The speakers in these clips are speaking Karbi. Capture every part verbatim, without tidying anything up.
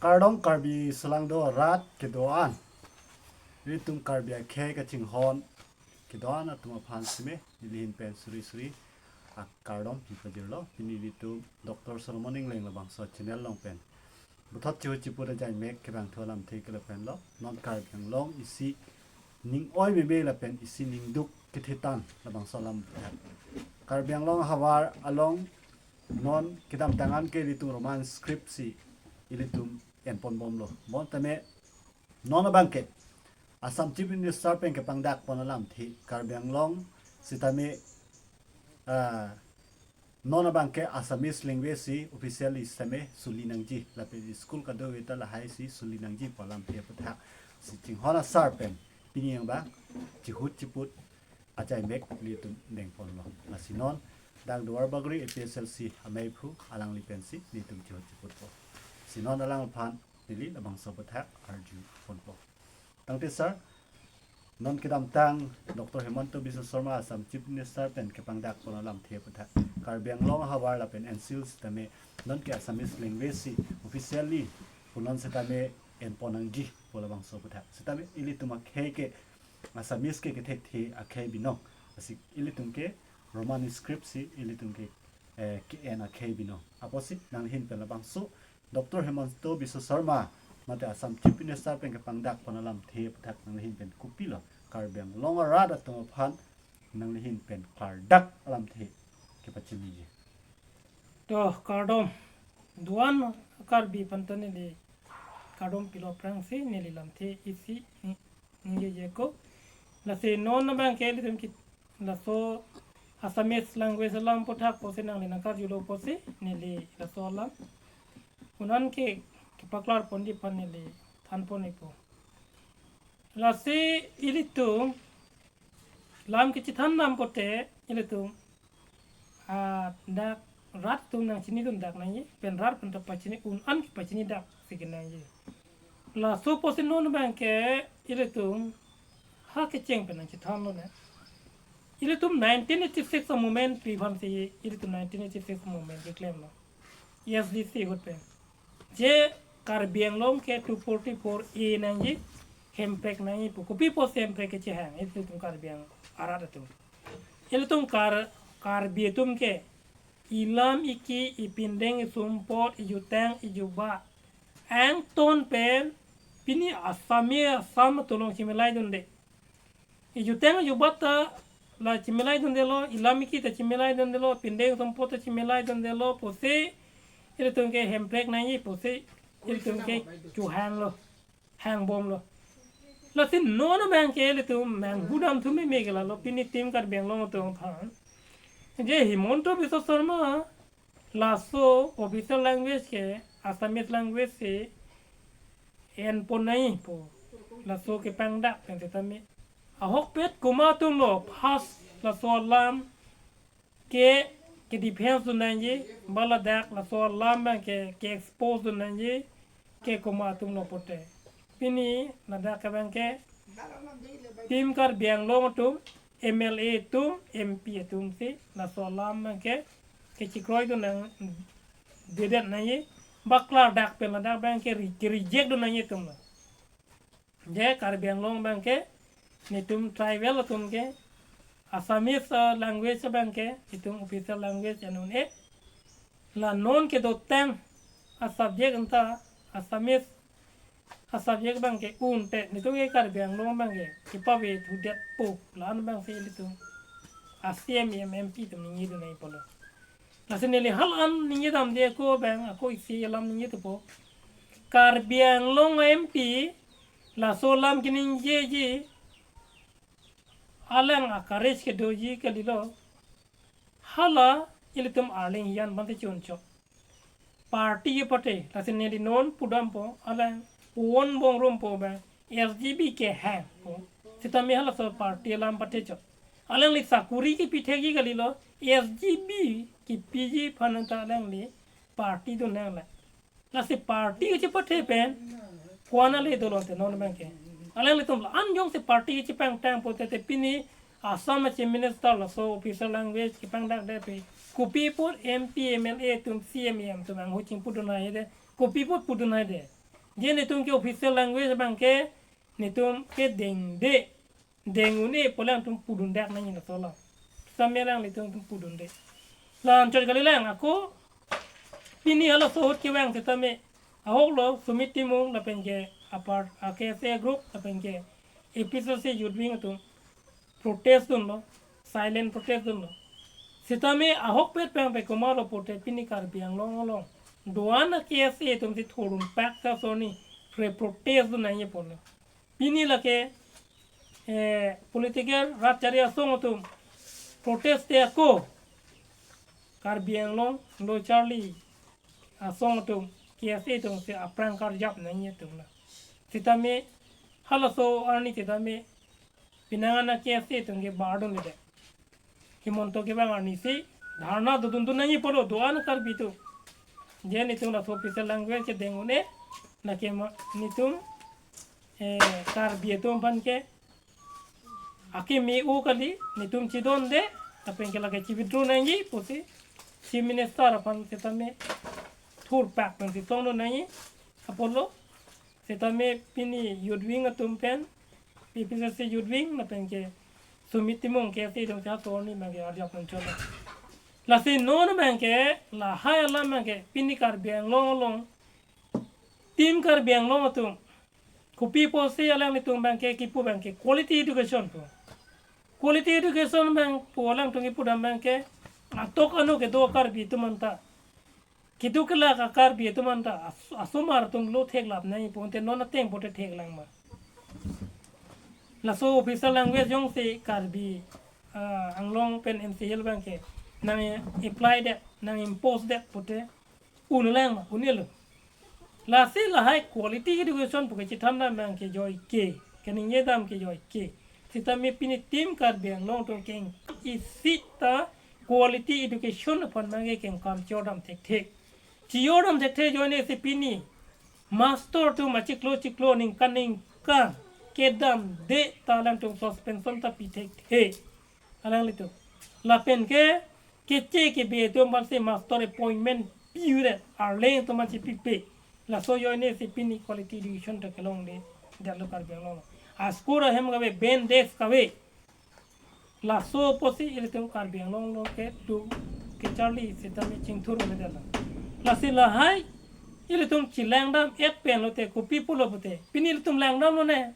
Kardom Karbi selangdo arat kedo-an. Ilitum Karbi akhei kachinghon kedo-an atum aphan sitame nelihin pen suri suri akardom pipajirlo. Pini ilitum Doctor Solomon Engleng labangso channel along pen puthot chihut chiput ajaimek kevangthu alamthe ke lapenlo. Non Karbi Anglong isi ning-oi meme lapen isi ningduk kethetang labangso alam. Karbi Anglong ahavar along non kedamtang an ke ilitum Roman script si ilitum enponbomlo. Bonta me non abangke Assam Chief Minister pen kepangdakpon alamthe Karbi Anglong sitame, ah, non abangke Assamese language si officially sitame suli nangji, lapen school kadokave ta lahai si suli nangji pu alamthe aputhak si chinghon asar pen pini angbong chihut chiput ajaimek ilitum dengponlo. Lasi non dak Duarbagori A P S L C ameiphu alangli pensi ilitum chihut chiputpo. Si non alang aphan neli labangso aputhak arjuponpo. Tangte sir, non kedamtang Doctor Himanta Biswa Sarma Assam Chief Minister pen kepangdakpon alamthe aputhak Karbi Anglong ahavar lapen N C L sitame non ke Assamese language si officially punon sitame enpon nangji pu labangso aputhak. Sitame ilitum akhei ke Assamese ke kethekthe akhei binong. Lasi ilitum ke Roman script si ilitum ke, eh, ke-en akhei binong. Apotsi nanghin pen labangso Doctor Himanta Biswa Sarma mate Assam Chief Minister pen kepangdakpon alamthe aputhak nanghin pen kopilo Karbi Anglong arat atum aphan nanghin pen klardak alamthe kepachiniji. To kardom, do-an Karbi aphan ta neli kardom pilo aphrangsi neli lamthe isi ni- ningjejeko. Lasi non abangke ilitum ke laso Assamese language alam aputhak pusi nangli nangkarjulo pusi neli laso alam un-an ke kepaklarponji aphan neli thanpon-ikpo. Lasi ilitum lam kechethan lam pote ilitum, ah, dak rat atum nangchinidun dak nangji, pen rat pen ta pachini un-an kepachini dak si kenangji. Laso pusi non abangke ilitum ha kecheng pen nangchethanlo ne. Ilitum nineteen eighty-six movement pi aphansi ilitum nineteen eighty-six movement keklemlo. S D C ahut pen. Je Karbi Anglong ke two forty-four A nangji, hemprek nangji pu. Kopi pusi hemprek kechehang, ilitum Karbi Anglong arat atum. Ilitum Kar-, Karbi atum ke ilam iki, ipindeng, isumpot, ijutang, ijubat angton pen pini Assam, Assam atum along chimilaidunde. Ijutang ijubat ta la chimilaidundelo, ilam iki ta chimilaidundelo, pindeng isumpot ta chimilaidundelo pusi ilitum ke hemprek nangji pusi ilitum ke chuhanglo, hangbomlo. Lasi non abangke ilitum manghu damthu meme ke lalo, pini Team Karbi Anglong atum aphan. Je Himanta Biswa Sarma laso official language ke Assamese language si enpon nangji pu laso kepangdak pen sitame ahokpet komat atumlo first laso alam ke, ke defense dun nangji, ba ladak laso alam abangke, ke expose dun nangji, ke komat atumlo pote. Pini ladak abangke Team Karbi Anglong atum, M L A atum, M P atumsi laso alam abangke kechekroidun nangdedet nangji, ba klardak pen ladak abangke re-, ke reject dun nangji atumlo. Je Karbi Anglong abangke netum tribal atum ke Assamese, ah, language abangke itum official language en un-e. La non kedotang a-subject anta Assamese a-subject abangke un-e te netum ke Karbi Anglong abangke kepavethudetpo, la-an abangsi ilitum a-C M, M P atum ningjedun nangji pulo. Lasi neli hala-an ningjedamde ako abang, ako isi alam ningjethupo. Karbi Anglong M P laso alam keningjeji alang a-courage kedoji kalilo. Hala ilitum Arleng Hijan aphansi chonchok. Party kepathe, lasi neli non pudampo, alang Puwon Bongrumpo abang S G B kehangpo. Sitame halaso party alam pathechot. Alangli sakuri kepithekji kalilo, S G B kepiji aphan ta alangli party dun nanglang. Lasi party kachepathe pen ko-an ale dolo te non abangke. Alanglitum la-an jongsi party kachepangtangpo te, te pini Assam a-Chief Minister laso official language kepangdakde pu kopi apot M P, M L A atum, C M, E M atum anghu chingpudun haide, kopi apot pudun haide. Je netum ke official language abang ke netum ke dengde, deng un-e pu alangtum pudundak nangji laso alam. Sitame alanglitum tum pudunde. La anchot kalilang ako pini halaso ahut kevang sitame ahoklo Sumit Timung lapen ke apart a K S A group lapen ke A P C C Youth Wing atum protest dunlo, silent protest dunlo. Sitame ahokpet abang ke komatlo pulote pini Karbi Anglong along do-an a K S A atum si thurdun pak ta soni pre protest dun nangji pulo. Pini lake, eh, political rat chari asong atum protest te ako Karbi Anglong lo charli asong atum K S A atum si aphrang karjap nangji atum la. Sitame halaso arni sitame pinangan a K S A atum ke bardun le de. Himanta kevang arni si dharna dodun dun nangji pulo do-an Karbi atum. Je netum laso official language ke deng un-e, lake ma netum, eh, Karbi atum aphan ke akeme-o kali, netum chidonde, lapen ke lake chi-withdraw nangji pusi Chief Minister aphan sitame thurpak pen si tongdun nangji apotlo. Sitame pini Youth Wing atum pen, P P C C Youth Wing lapen ke Sumit Timung K S A atum si halaso arni abang ke arjap nangchotlo. Lasi non abang ke lahai alam abang ke pini Karbi Anglong along Team Karbi Anglong atum kopi pusi alanglitum abang ke kipu abang ke quality education pu. Quality education abang pu alangtum kipu dam abang ke atok anu kedo Karbi atum anta, kedo kelak a Karbi atum anta as-, asomar atum lo theklap nangji pulote non ateng pulote theklang ma. Laso official language jongsi Karbi, ah, Anglong pen M C L abang ke nang apply det, nang impose det pulote unlang ma, un-elo. Lasi lahai quality education pu kachethan dam abang ke joike, kaningje dam ke joike. Sitame pini Team Karbi Anglong atum keng isi ta quality education aphan abang ke kengkam chejor dam thekthe. Chejor dam thekthe ajoine si pini master atum achiklo chiklo ningkan ningkan kedamde ta alangtum suspension ta pi thekthe alanglitum. Lapen ke keche kebe atum aphan si master appointment pidet, arleng atum aphan si pipe. Laso ajoine si pini quality education ta kelongledet lo Karbi Anglong. A school ahem kave, bench desk kave. Laso pusi ilitum Karbi Anglong along kedo kecharli sitame chingthur un'edet lo. Lasi lahai ilitum chelang dam-et pen lote kopi pulo pulote pini ilitum lang damlo ne.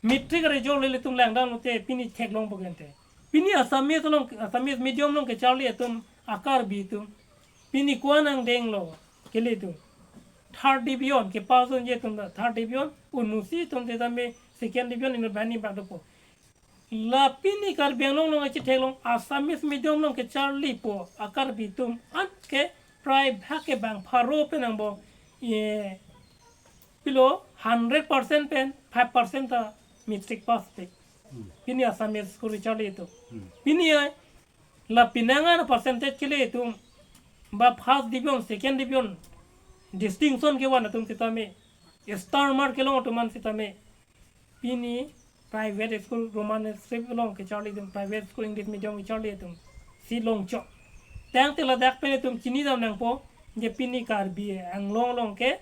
Matric result ilitum lang damlote pini theklongpo kente. Pini Assamese along, Assamese medium along kecharli atum a Karbi atum pini ko-an angdeng lo kele atum. Third division kepass unji atum ta third division, un musi atum te tame second division, inut banghini bak dopo. La pini Karbi Anglong along kachetheklong Assamese medium along kecharlipo a Karbi atum an ke prai bhag ke bang pharo pen angbong, e, pilo hundred percent pen five percent ta matric pass pe. Hmm. Pini Assamese school charli atum. Hmm. Pini ai la pinangan percentage kele atum ba first division, second division, distinction kevan atum sitame, star mark kelong atum an sitame pini private school Roman script along kecharli atum, private school English medium kecharli atum si longchok. Tangte ladak pen itum chini dam nangpo, je pini Karbi Anglong along ke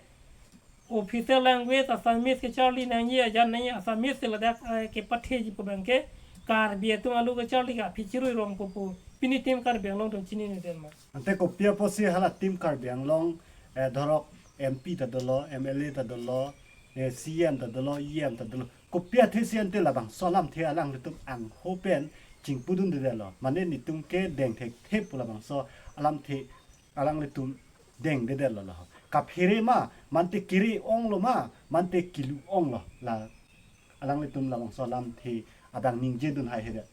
official language Assamese kecharli nangji, ajan nangji Assamese, te ladak, eh, kepatheji pu abang ke Karbi atum alu kecharli ke aphi chirui rongpo pu pini Team Karbi Anglong atum chinine den ma. Ante kopi apotsi hala Team Karbi Anglong, eh, dhorok M P ta dolo, M L A ta dolo, eh, C M ta dolo, E M ta dolo. Kopi athe si ante labangso alamthe alanglitum angho pen chingpudundedetlo. Mane netum ke deng thekthe pu labangso alamthe alanglitum dengdedetlo lo. Kaphere ma, mante kere-onglo ma, mante kelu-onglo, la alanglitum labangso alamthe abang ningjedun haihedet.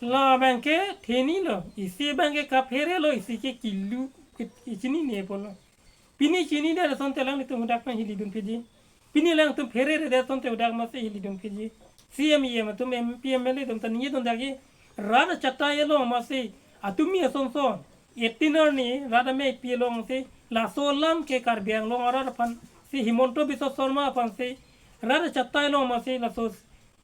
La abang ke thenilo, isi abang ke kapherelo, isi ke kelu, ke, ichinine pulo. Pini chinidet asonte alanglitum hadak ma hilidun piji. Pini alangtum phereredet asonte hadak ma si hilidun piji. C M, E M atum, M P, M L A atum ta ningjedundakji. Rat achatai along ma si atumi asonson eighteen arni rat amei pi along si laso alam ke Karbi Anglong arat aphan si Himanta Biswa Sarma aphan si rat achatai along ma si laso,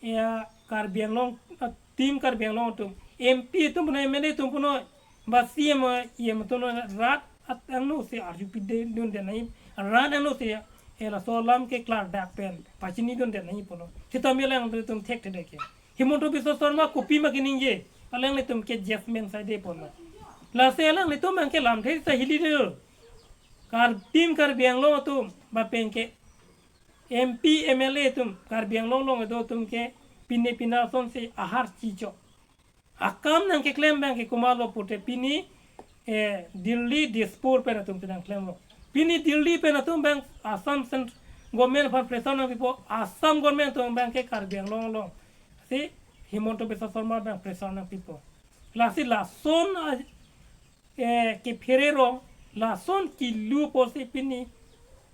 ya, Karbi Anglong, ah, Team Karbi Anglong atum, M P atum punoi, M L A atum punoi, ba C M, ah, E M atum punoi, rat at angno si arjupidedunde nai, rat angno si e laso alam ke klardak pen pachinidundet nangji pulo. Sitame alanglitum thekthedet ke. Himanta Biswa Sarma kopima keningje, alanglitum ke judgment saide pulo. Lasi alanglitum abang ke lamthe ta hili de. Kar tim Karbi Anglong atum, lapen ke M P, M L A atum, Karbi Anglong along kedo atum ke pine pina asonsi ahar chichok. Akam nangkeklem abang ke komatlo pute pini, eh, Delhi, Dispur pen atum si nangklemlo. Pini Delhi pen atum abang Assam Cent-, government aphan pressure nangpipo, Assam government atum abang ke Karbi Anglong along si Himanta Biswa Sarma abang pressure nangpipo. Lasi lason a-, eh, kephere rong, lason kilu pusi pini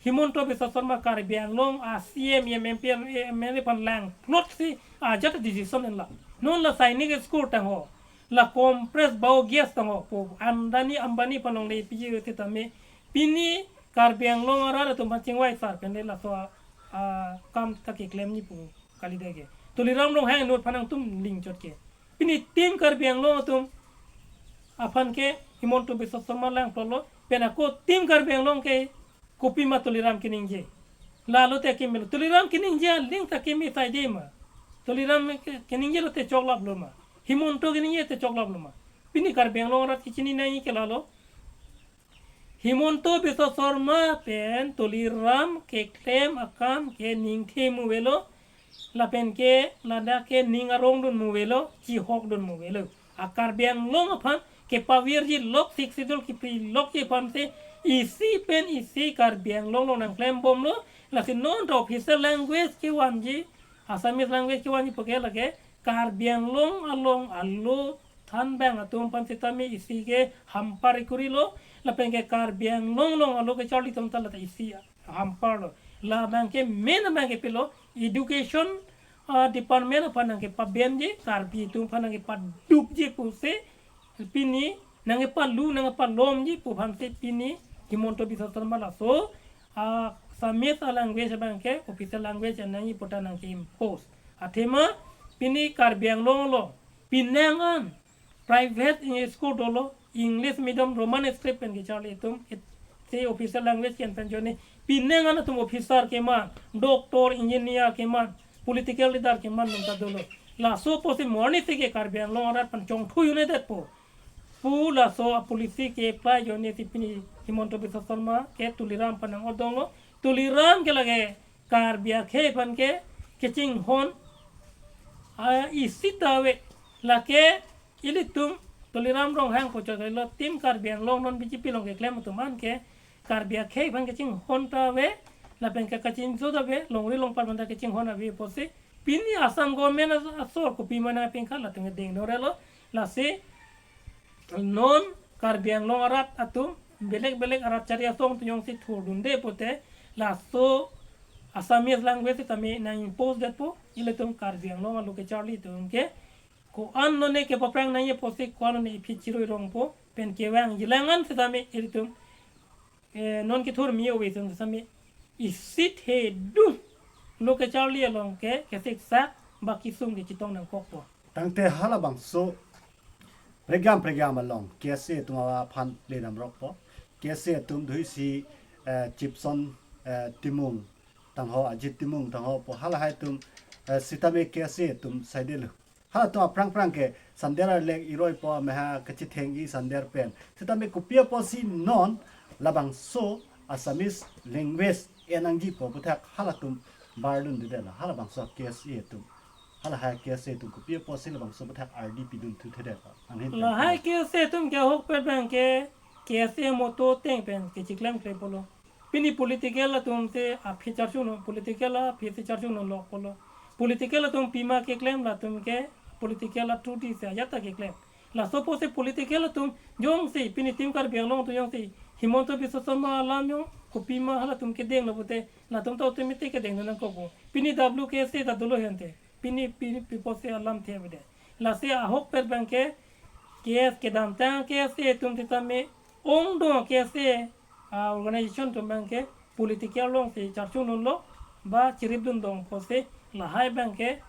Himanta Biswa Sarma Karbi Anglong a C M, M P, M L A aphan langplot si ajat decision enlo. Non la Sainik School tangho, la compressed biogas tangho, pu Adani Ambani aphan longle piji sitame, pini Karbi Anglong arat atum aphan chingvai sar pen le laso a, a, kam ta keklemji pu kalidai ke. Tuliram Ronghang inut aphan nangtum lingchot ke. Pini tim Karbi Anglong atum aphan ke Himanta Biswa Sarma langplotlo, pen ako tim Karbi Anglong ke kopima Tuliram keningje. Lalo te akemelo. Tuliram keningje aling ta keme saide ma. Tuliram ke-, keningje lote choklaplo ma. Himanta keningje te choklaplo ma. Pini Karbi Anglong arat kechini nangji ke lalo. Himanta Biswa Sarma pen Tuliram keklem akam ke ningthe mu avelo, lapen ke ladak ke ning arongdun mu avelo, chihokdun mu avelo. A Karbi Anglong aphan kepavirji lok, Sixth Schedule keprilokji aphan si isi pen isi Karbi Anglong along nangklembomlo, lasi non ta official language kevanji, Assamese language kevanji puke lake Karbi Anglong along alo thanbang atum aphan sitame isi ke hampar ikurilo, lapen ke Karbi Anglong along alo kecharli atum ta lata isi hamparlo. Labang ke main abang ke pilo, education, ah, department aphan nangkepabenji, Karbi atum aphan nangkepadukji pusi, pini nangkepalu nangkepalomji pu aphan si pini Himanta Biswa Sarma laso, ah, Assamese a language abang ke official language nangji pu ta nangke-impose. Athema pini Karbi Anglong along penang an private English school dolo, English medium Roman script pen kecharli atum, it-, si official language ke-en pen ajoine, penang an atum officer keman, doctor, engineer keman, political leader keman atum ta dolo. Laso pusi mo arni si ke Karbi Anglong arat aphan chongthu un-edetpo pu laso a policy ke-apply ajoine si pini Himanta Biswa Sarma ke Tuliram aphan nang-odonglo. Tuliram ke lake Karbi akhei aphan ke kachinghon, ah, isi ta ave, lake ilitum Tuliram Ronghang pu chot lo, tim Karbi Anglong non B J P along keklem atum an ke Karbi akhei aphan kachinghon ta ave, lapen ke kachingjut ave, longri longpat manda kachinghon ave pusi pini Assam government as-, asor kopima nangpingkha latum ke dengdunrelo. Lasi non Karbi Anglong arat atum belek belek arat chari asong atum jongsi thurdunde pute laso Assamese language tame nang-impose detpo, ilitum Karbi Anglong alo kecharli atum ke ko-an lone kepaphrang nangji pusi ko-an lone iphi chiroi rongpo, pen kevangji lang an sitame ilitum, eh, non kethur mi ove atum sitame isi thedung lo kecharli along ke kesiksak ba kesung kechetong nangkokpo. Tangte halabangso program program along K S A atum aphan le damrokpo. K S A atum dui si, eh, Chipson, eh, Timung tangho, Ajit Timung tangho pu halahai atum, eh, sitame K S A atum saidelo. Halatum aphrang phrang ke sander arlek iroipo, meha kachitheng-i sander pen. Sitame kopi apotsi non labangso Assamese language en nangjipo puthak halatum bardundedetlo, halabangso K S A atum. Halahai K S A atum kopi apotsi labangso puthak ardi pidun thuthedetlo. Anghin pen. Lahai K S A atum ke ahokpet abang ke K S A motto ateng pen kechiklemkle pulo. Pini political atum si aphi charchung non, political aphi si charchung non lok pulo. Political atum pima keklem latum ke political atum si ajat ta keklem. Laso pusi political atum jongsi pini tim Karbi Anglong atum jongsi Himanta Biswa Sarma alam jong kopima halatum kedenglo pute latum ta automatic kedengdun nangkokpo. Pini W K S A ta dolo hente. Pini, pini pi pusi alamthe avedet. Lasi ahokpet abang ke K S kedamtang K S A atum sitame ongdung K S A, ah, organization atum abang ke political along si charchung dunlo ba chiripdun dong pusi lahai abang ke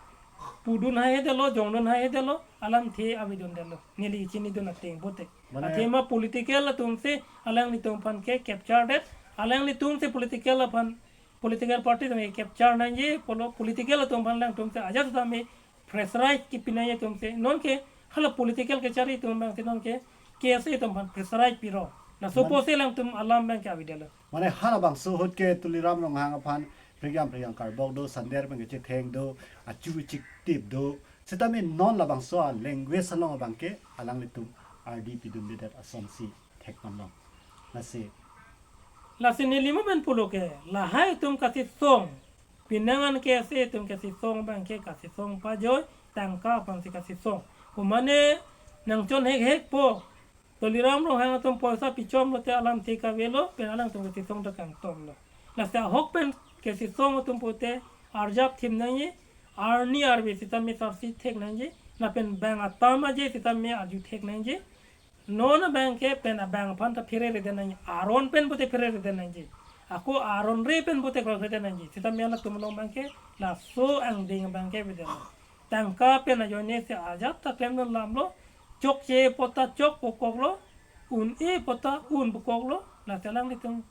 pudun haihedetlo, jongdun haihedetlo, alamthe avedundetlo. Neli chinidun ateng pute. Mane athema political atum si alanglitum aphan ke capture det, alanglitum si political aphan political party atum ke capture nangji, polo political atum aphan alangtum si ajat tame pressurize kipi nangji atum si, non ke hala political kachari atum abang si non ke K S A atum aphan pressurize piro. Laso Man- pusi alangtum alam abang ke avedetlo. Mane halabangso ahut ke Tuliram Ronghang aphan prekjam prekjam karbok do, sander abang ke chetheng do, achu chiktip do. Sitame non labangso a-language along abang ke alanglitum ardi pidundedet asonsi thekponlong. Lasi. Lasi neli mo pen pulo ke, lahai atum kachesong, pinangan K S A atum kachesong abang ke kachesong pajoi, tangka aphansi kachesong. Komane nangchon hekhek po, Tuliram Ronghang atum poisa pichom lote alamthe kavelo, pen alangtum kachesong ta kangtomlo. Lasi ahok pen kachesong atum pute arjap thim nangji, arni arve sitame sarsi thek nangji, lapen bang atam aje sitame arju thek nangji. Non abang ke pen abang aphan ta pherere den nangji, aron pen pute pherere den nangji. Ako aron re pen pute kroi den nangji. Sitame alangtum along abang ke laso angdeng abang ke avedetlo. Tangka pen ajoine si ajat ta klemdun alamlo, chokche apot ta chok pokoklo, un-e apot ta un pokoklo, lasi alanglitum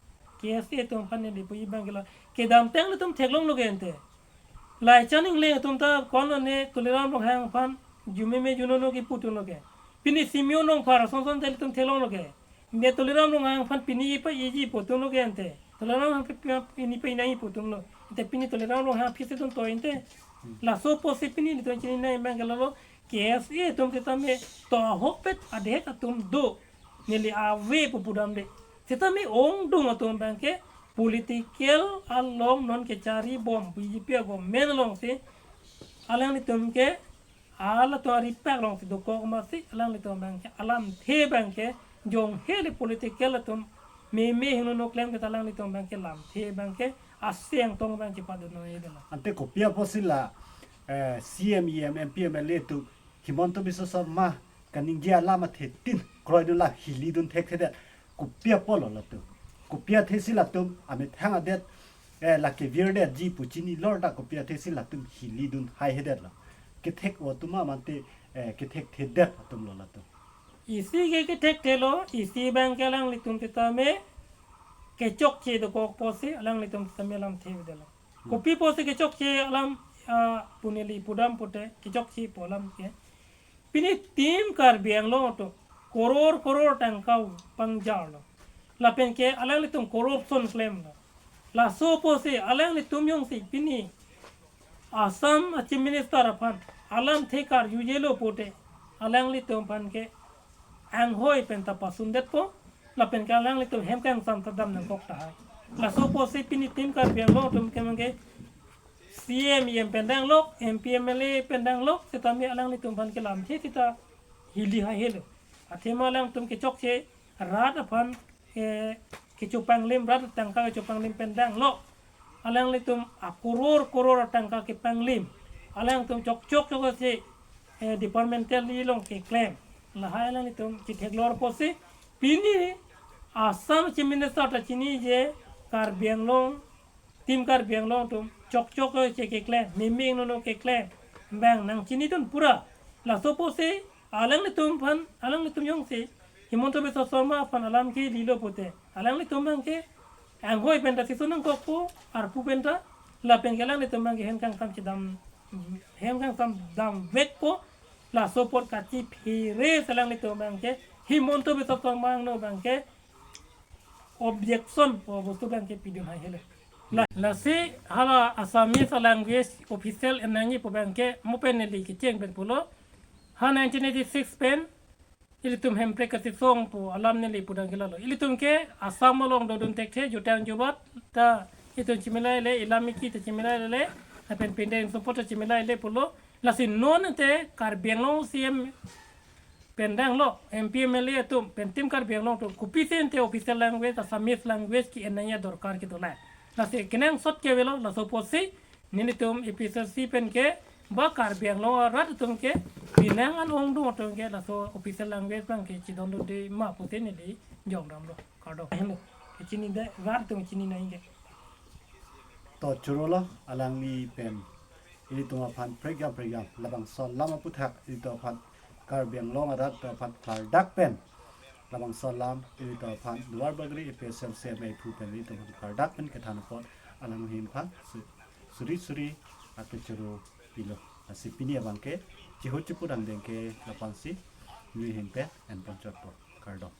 K S A atum aphan neli puji abang ke la, kedamtang ilitum theklonglo ke ante. Laichan Engleng atum ta konane Tuliram Ronghang aphan jumeme junono kipu tunlo ke. Pini Simeon Rongphar asonson ta ilitum theklonglo ke. Ne Tuliram Ronghang aphan pini pa-iji pu tunlo ke ante. Tuliram Ronghang pi-, pi-, pini pa-, iji pu tunlo. Ante pini Tuliram Ronghang aphi si tun to ante. Laso pusi pini ilitum chini nangji abang ke lalo, K S A atum sitame to ahokpet adhek atum do. Neli ave pu pudamde. Sitame ongdung atum abang ke political along non kechari bom, B J P a-government alongsi alanglitum ke halatum aripak alongsi dokok masi alanglitum abang ke alamthe abang ke jonghe le political atum meme hingno klem ke ta alanglitum abang ke lamthe abang ke aseng tong abang ke padun noi dela. Ante kopi apotsi la, eh, C M, E M, M P, M L A atum Himanta Biswa Sarma kaningje alam athetin kroidun la hilidun thekthedet. Kopi apotlo latum? Kopi athesi latum amethang adet, eh, la kevirdetji pu chinilo ta kopi athesi latum hilidun haihedetlo? Kethek atum ma mante, eh, kethekthedet atumlo latum? Isi ke kethekthelo, isi abang ke alanglitum sitame kechokche dokok pusi alanglitum sitame alamthe avedetlo. Kopi pusi kechokche alam, ah, pu neli pudam pute kechokche pu alam ke. Pini Team Karbi Anglong atum koror koror tangka pangjarlo. Lapen ke alanglitum corruption klemlo. Laso pusi alanglitum jongsi pini Assam a-Chief Minister aphan alamthe karjujelo pute alanglitum aphan ke anghoi pen ta pasundetpo, lapen ke alanglitum hem kangsam ta dam nangkok tahai. Laso pusi pini Team Karbi Anglong atum ke mangke C M, E M pen danglok, M P, M L A pen danglok, sitame alanglitum aphan ke lamthe sita hili haihelo. Athema alangtum kechokche rat aphan, eh, kechopanglim, rat tangka kechopanglim pen danglok. Alanglitum akoror koror tangka kepanglim. Alangtum chokchok chok si, eh, departmental along keklem. Lahai alanglitum chitheklor pusi pini Assam Chief Minister ta chiniji Karbi Anglong, Team Karbi Anglong atum chokchok si keklem, meme hingno keklem abang nangchinidun pura. Laso pusi alanglitum aphan, alanglitum jongsi Himanta Biswa Sarma aphan alam kelilo pute alanglitum abang ke anghoi pen ta siso nangkokpo, arpu pen ta, lapen ke alanglitum abang ke hem kangsam chedam, hem kangsam damvekpo. Laso apot kachiphere si alanglitum abang ke Himanta Biswa Sarma angno abang ke objection pu bostu abang ke pidun haihelo. La, lasi hala Assamese language official en nangji pu abang ke mo pen neli kecheng pen pulo. Ha nineteen eighty-six pen ilitum Hemprek kachesong pu alam neli pudam ke lalo. Ilitum ke Assam along dodun thekthe, jutang jubat ta itum chimilaile, ilam iki ta chimilaile, lapen pinde insupo ta chimilaile pulo. Lasi non ante Karbi Anglong C M pen danglok, M P, M L A atum, pen Team Karbi Anglong atum, kopisi ante official language, Assamese language ke-en nangji adorkar kedo la. Lasi kenangsot ke avelo, laso pusi nelitum A P H L C pen ke ba Karbi Anglong arat atum ke pinangan ongdung atum ke laso official language abang ke chidondunde ma pusi neli jongdamlo. Kardom. Hello. Kechinide rat atum chini nangji ke. To chorolo, alangli pen ilitum aphan prekjam prekjam labangso alam aputhak ilitum aphan Karbi Anglong arat atum aphan klardak pen labangso alam ilitum aphan Duarbagori A P H L C C M A phu pen ilitum aphan klardak pen kethan apot alanglihin aphan su- suri suri ape choro pilo. Lasi pini abangke chehut chepudang dengke lapu-ansi nelihin pen enpon chotpo. Kardom.